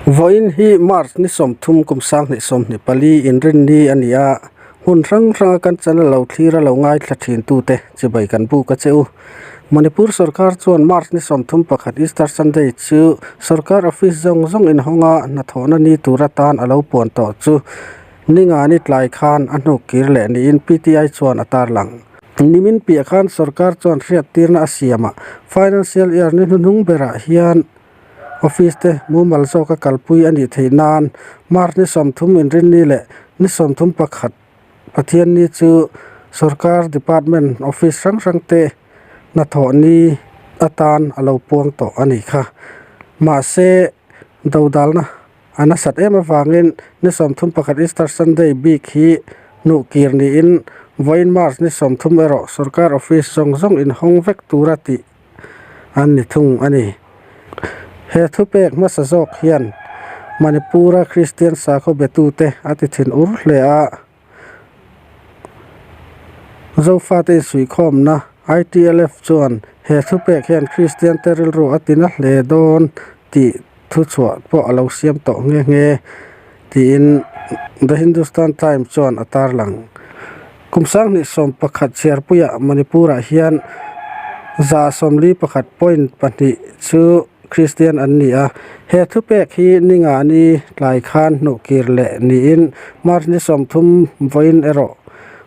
Vawiin hi March ni 30 kum 2024 inrinni a ni a, hmun hrang hranga kan channel lo thlir a lo ngaithla thin tute chibai kan buk a che u. Manipur sorkar chuan March ni 31 Easter Sunday chu sorkar office zawng zawng inhawnga hnathawhna ni tur atan a lo puan tawh chu ningani tlai khan a hnuk kir leh niin PTI chuan a tarlang. Nimin piah khan sorkar chuan hriattirna a siam a, financial year ni hnuhnung berah hian Office te mumal zawka kalpui a nih theih nan March ni 30 inrinni leh ni 31 Pathianni chu sorkar department office hrang hrang te hnathawh ni atan a lo puang tawh a nih kha. Mahse, dodalna a nasat em avangin ni 31 Easter Sunday bik hi hnuh kir niin vawiin March ni 30 erawh sorkar office zawng zawng inhawng vek tura tih an ni thung a ni. He thupek hmasa zawk hian Manipur-a Kristian sakhaw betute a ti thin ur hle a, Zofate insuihkhawmna ITLF chuan he thupek hian Kristiante rilru a ti na hle dawn tih thuchhuah pawh a lo siam tawh nghe nghe tiin The Hindustan Times chuan a tarlang. Kum 2011 chhiarpuiah Manipur-ah hian 41 point pahnih chu Kristian an ni a. He thupek hi ningani tlai khan hnuhkir leh niin March ni 30 vawiin erawh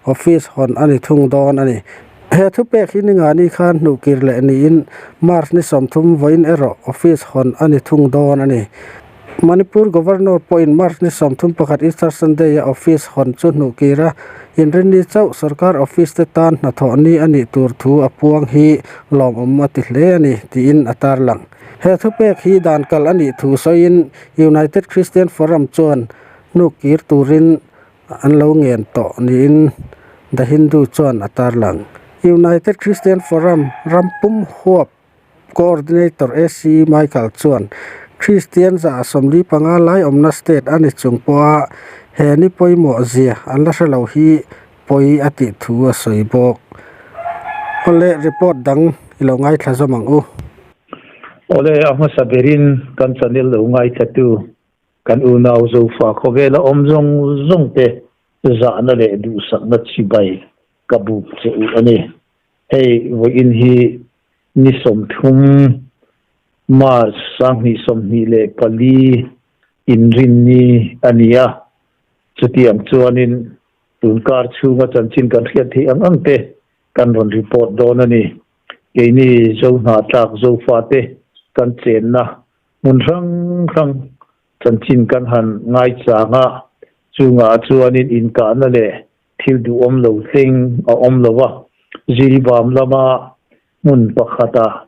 office hawn a ni thung dawn a ni. He thupek hi ningani khan hnuhkir leh niin March ni 30 vawiin erawh office hawn a ni thung dawn a ni. Manipur Governor pawhin March ni 31 Easter Sunday-a office hawn chu hnuhkir a, inrinni chauh sorkar office te tan hnathawh ni a nih tur thu a puang hi lawmawm a ti hle a ni, tiin a tarlang. He thupek hi dan kal a nih thu sawiin United Christian Forum chuan hnuhkir turin an lo ngen tawh niin The Hindu chuan a tarlang. United Christian Forum ram pum huap Coordinator AC Michael chuan Kristian 45 lai awmna state a ni chung pawha he ni pawimawh zia an la hre lo hi pawi a tih thu a sawi bawk. Awle report dang i lo ngaithla zawm ang u. Awle a hmasa berin kan channel lo ngaithlatu kan unau Zofa khawvela awm zawng zawng te zahna leh duhsakna chibai ka buk che u a ni. Hei vawiin hi ni 30 March 2024 inrinni a ni a, chutiang chuanin tunkar chhunga chanchin kan hriat theih ang ang te kan rawn report dawn a ni. Keini Zohnatlak Zofate kan chenna hmun hrang hrang chanchin kan han ngaichang a, chungah chuanin inkahna leh Thil duhawm lo thleng a awm lo a, Jiribam lama hmun pakhata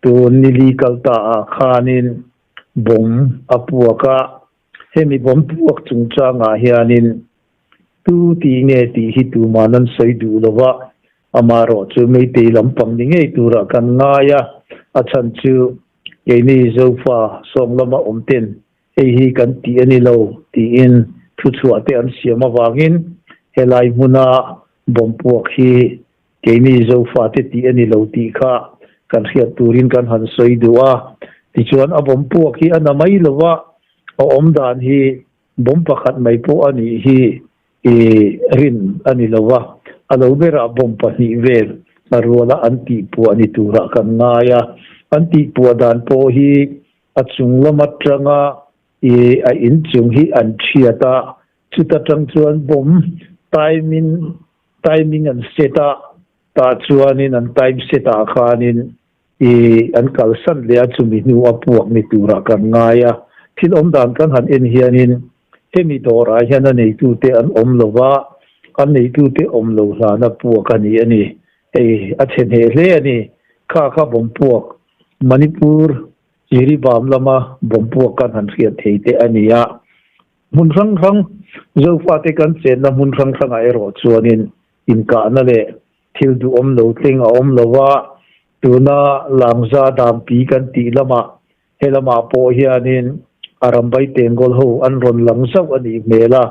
tun nili kal ta ah khanin bomb a puak a, hemi bomb puak chungchangah hianin tu tih nge tih hi tuman an sawi duh lo a, amaherawh chu Meitei lampang ni ngei turah kan ngai a, a chhan chu keini Zofa sawng lama awm ten Hei hi kan tih a ni lo tiin thuchhuah te an siam avangin helai hmuna bomb puak hi keini Zofate tih a ni lo tih kha kan hriat turin kan han sawi duh a. Tichuan a bomb puak hi a na mai lo va, a awm dan hi bomb pakhat mai pawh a nih hi i rin a ni lo va, a lo berah bomb pahnih vel a ruala an tihpuah ni turah kan ngai a. An tihpuah dan pawh hi A chung lam atanga i a inchung hi an thiat a, chuta tang chuan bomb timing timing an set a, tah chuanin an time set ah khanin i an kalsan leh a, chumi hnu a puak ni turah kan ngai a. Thil awm dan kan han en hianin hemi dawrah hian a neitute an awm lo va, an neitute awm lo hlana puak a ni a ni. Hei a chhe hneh hle a ni. Kha kha bomb puak Manipur Jiribam lama bomb puak kan han hriat thei te a ni a. Hmun hrang hrang Zofate kan chenna hmun hrang hrangah erawh chuanin inkahna leh thil duhawm lo thleng a awm lo va, tuna Langza Dampi kan tih lamah he lamah pawh hianin a rambai Tengol ho an rawn lang zauh a nih hmel a,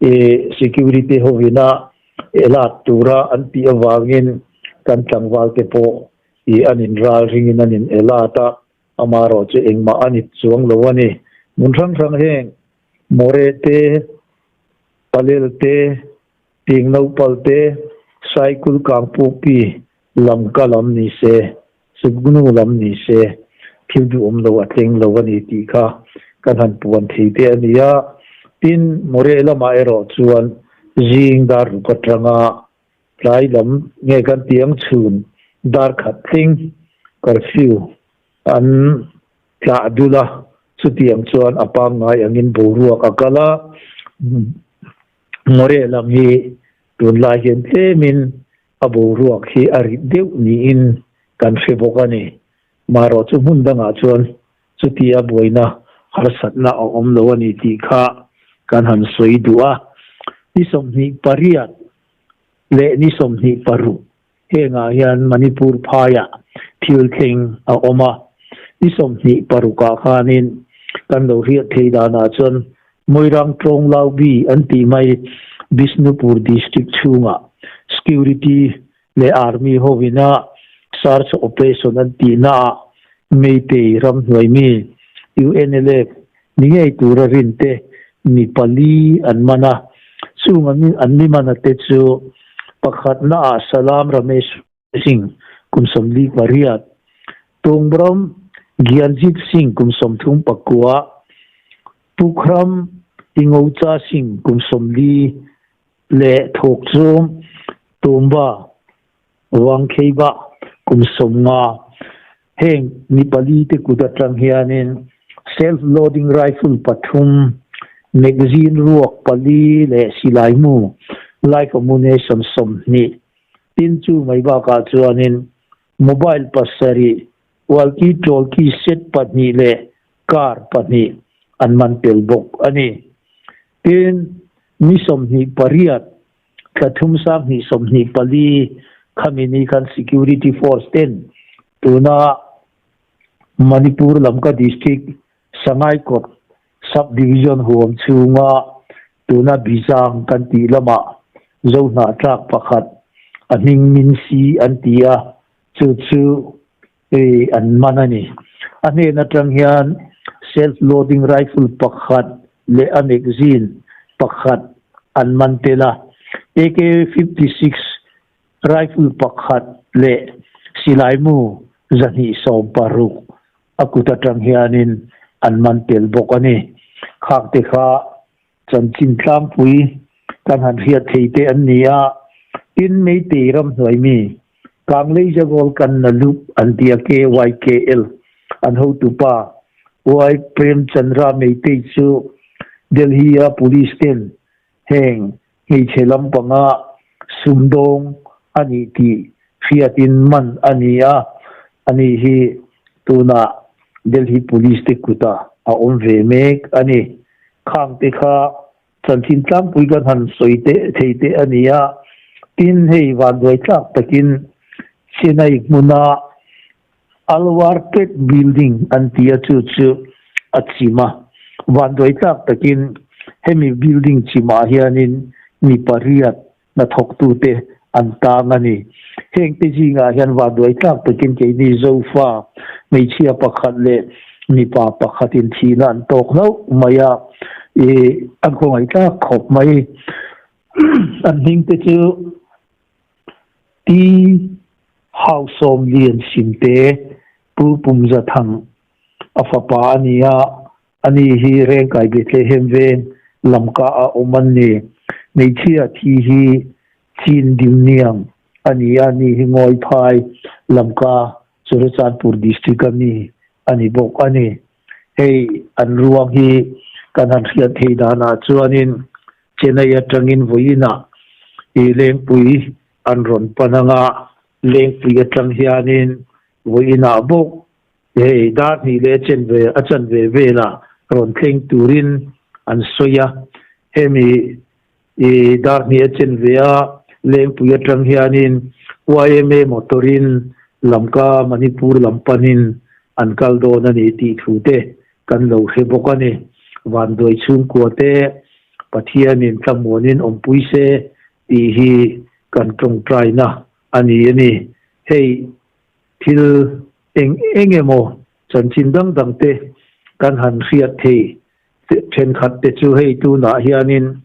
i security hovina elat tura an tih avangin kan tlangvalte pawh I an in ral ringin an in elat a, amaherawh chu engmah a ni chuang lo a ni. Hmun hrang hrang heng Moreh te, Palel te, Tingnopal te, Saikul Kangpukpi Lamka lam ni se, Suknu lam ni se, thil duhawm lo a tleng lo a ni tih kha kan han puan thei te a ni a. Tin, Moreh lamah erawh chuan zing dar ruk atanga tlai lam nge kan tih ang chhun dar khat tling curfew an tlah dul a, chutiang chuan a pangngai angin boruak a kal a. Moreh lam hi tunlai hian tlemin A boruak hi a rit deuh niin kan hre bawk a ni. Marawh chu hmun dangah chuan chutia buaina harsatna a awm lo a ni tih kha kan han sawi duh a. Ni 28 leh ni 26 hengah hian Manipur phaiah thil thleng a awm a. Ni 26 ah khanin kan lo hriat thei danah chuan Moirang Tlawng Laubi an tih mai Bishnupur District chhungah Security leh Army hovina search operation an tihnaah Meitei ramhnuai mi UNLF ni ngei tura rinte mi pali an man a, chung an mi mana te chu pakhatnaah Salam Ramesh Singh kum 48, Tongbram Gyanjit Singh kum 39, Pukhram Ingocha Singh kum 40 leh Thawkchawm Tomba Wangkheiba kum 50. Heng mi pali te kut atang hianin self loading rifle pathum, magazine ruak pali leh silai mu live ammunition 20 Tin chu mai bakah chuanin mobile pasarih, walkie talkie set pahnih leh car pahnih an man tel bawk a ni. Tin, ni 28, thla thum 2024 khami ni khan security force ten tuna Manipur Lamka District Sangaikawt Sub Division huam chhunga tuna Bizang kan tih lamah Zohnahtlak pakhat a hming min si an ti a, chu chu an man a ni. A hnen atang hian self loading rifle pakhat leh a magazine pakhat an man tel a, AK 56 rifle pakhat leh silai mu 260 a kut atang hianin an man tel bawk a ni. Khak te kha chanchin tlangpui kan han hriat thei te an ni a, tin Meitei ramhnuai mi Kanglei Jagol kan na lup an ti a KYKL an hotupa Y Prem Chandra Meitei chu Delhi a police ten heng hmeichhe lampanga sumdawng a nih tih hriatin man a ni a, ani hi tunah Delhi Police te kutah a awm ve mek a ni. Khang te kha chanchin tlangpui kan han sawi teh thei teh a ni a, tin hei vanduai tlak takin Chennai hmuna Alwarpet Building an ti a chu chu a chim a, vanduai tlak takin hemi building chimah hianin mi pariat hnathawktute an tang a ni. Hengte zingah hian vanduai tlak takin keini Zofa hmeichhia pakhat leh mipa pakhatin thihna an tawk hlauh mai a, ih an khawngaih tlak khawp mai. An hmingte chu Ti Hau Sawm Lian Simte Pu Pum Za Thang a fapa a ni a, ani hi Rengkai Bethlehem veng Lamka ah awm an ni. Hmeichhia thi hi Chin Dim Niang a ni a, ni hi Ngawiphai Lamka Churachandpur District a mi a ni bawk a ni. Hei an ruang hi kan han hriat thei danah chuanin Chennai atangin vawiinah i Lengpui an rawn pan anga, Lengpui atang hianin vawiinah bawk hei dar hnih leh chen ve a chanve velah rawn thleng turin an sawi a. Hemi i dar hnih a chen ve a, Lengpui atang hianin yma motor-in Lamka Manipur lam panin an kal dawn a ni tih thu te kan lo hre bawk a ni. Vanduai chhungkua te Pathianin tlamuanin awmpui se tih hi kan tawngtaina a ni a ni. Hei thil eng eng emaw chanchin dang dang te kan han hriat thei. Thenkhat te chu hei tunah hianin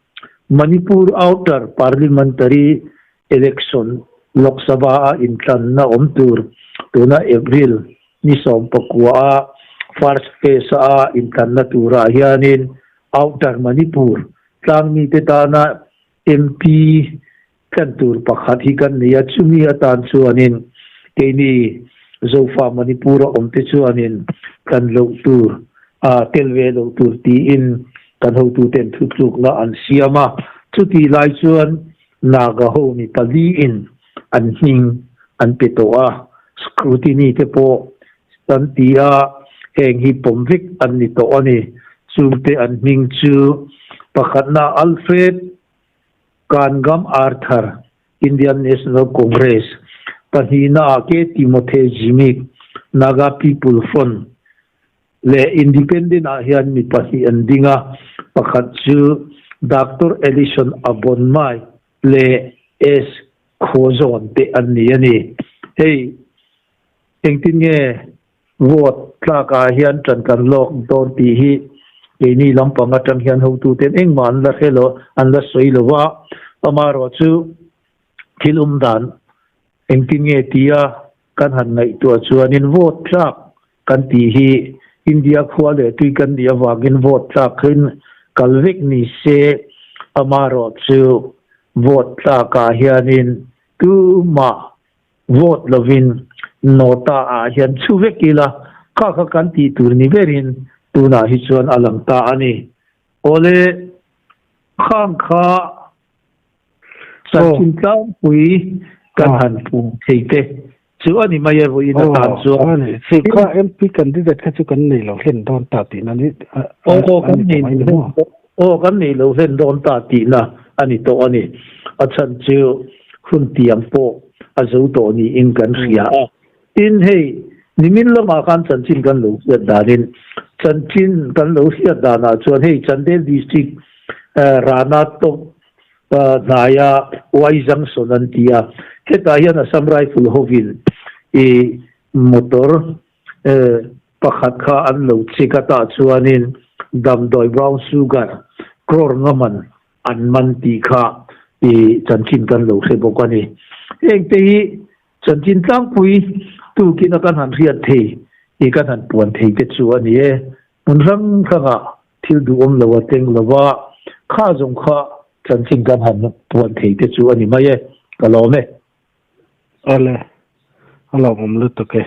Manipur Outer Parliamentary Election Lok Sabha a intlanna awm tur tuna April ni 19 a first phase a intlanna turah hianin Outer Manipur tlangmite tana MP tlan tur pakhat hi kan nei a, chumi atan chuanin keini Zofa Manipur a awmte chuanin tlan loh tur, tel ve loh tur tiin kan hotuten thutlukna an siam a. Chutih lai chuan Naga ho mi paliin an hming an pe tawh a, scrutiny te pawh an ti a, heng hi pawm vek an ni tawh a ni. Chungte an hming chu pakhatna Alfred Kangam Arthur, Indian National Congress, pahnihnaah K Timothy Jimik, Naga People Front, leh Independent ah hian mi pahnih an ding a, pakhat chu Doctor Ellison Abonmai leh S Khawzawn te an ni a ni. Hei engtin nge Vote tlakah hian ṭan kan lawk dawn tih hi keini lampang aṭang hian hotuten engmah an la hre lo, an la sawi lo va. Amaherawh chu thil awm dan engtin nge tia kan han ngaihtuah chuanin vote tlak kan tih hi India khua leh tui kan nih avangin vote tlakin kal vek ni se, amaherawh chu vote tlakah hianin tumah Vote lovin nota ah hian chhu vek ila, kha kha kan tih tur ni berin tunah hi chuan a lang ta a ni. Awle, khang kha chanchin tlangpui kan han pum thei te chu a ni mai e vawiin atan chuan. Aw, a ni. Chu kha MP candidate kha chu kan nei lo hlen dawn ta tihna ni a ni tawh mai ni maw? Aw, kan nei lo hlen dawn ta tihna a ni tawh a ni. A chhan chu hun tiang pawh a zo tawh niin kan hria a. Tin, hei nimin lamah khan chanchin kan lo hriat danin, chanchin kan lo hriat danah chuan hei Chandel District Rana Top hnaia Y Junction an ti a, hetah hian Assam Rifle hovin i motor Pakhat kha an lo chik a tah chuanin damdawi brown sugar crore nga man an man tih kha i chanchin kan lo hre bawk a ni. Hengte hi chanchin tlangpui tukin a kan han hriat thei i kan han puan thei te chu a ni e. Hmun hrang hrangah thil duhawm lo a teng lo va, kha zawng kha chanchin kan han puan thei te chu a ni mai e. Ka lawm e. Awle, a lawmawm lutuk e.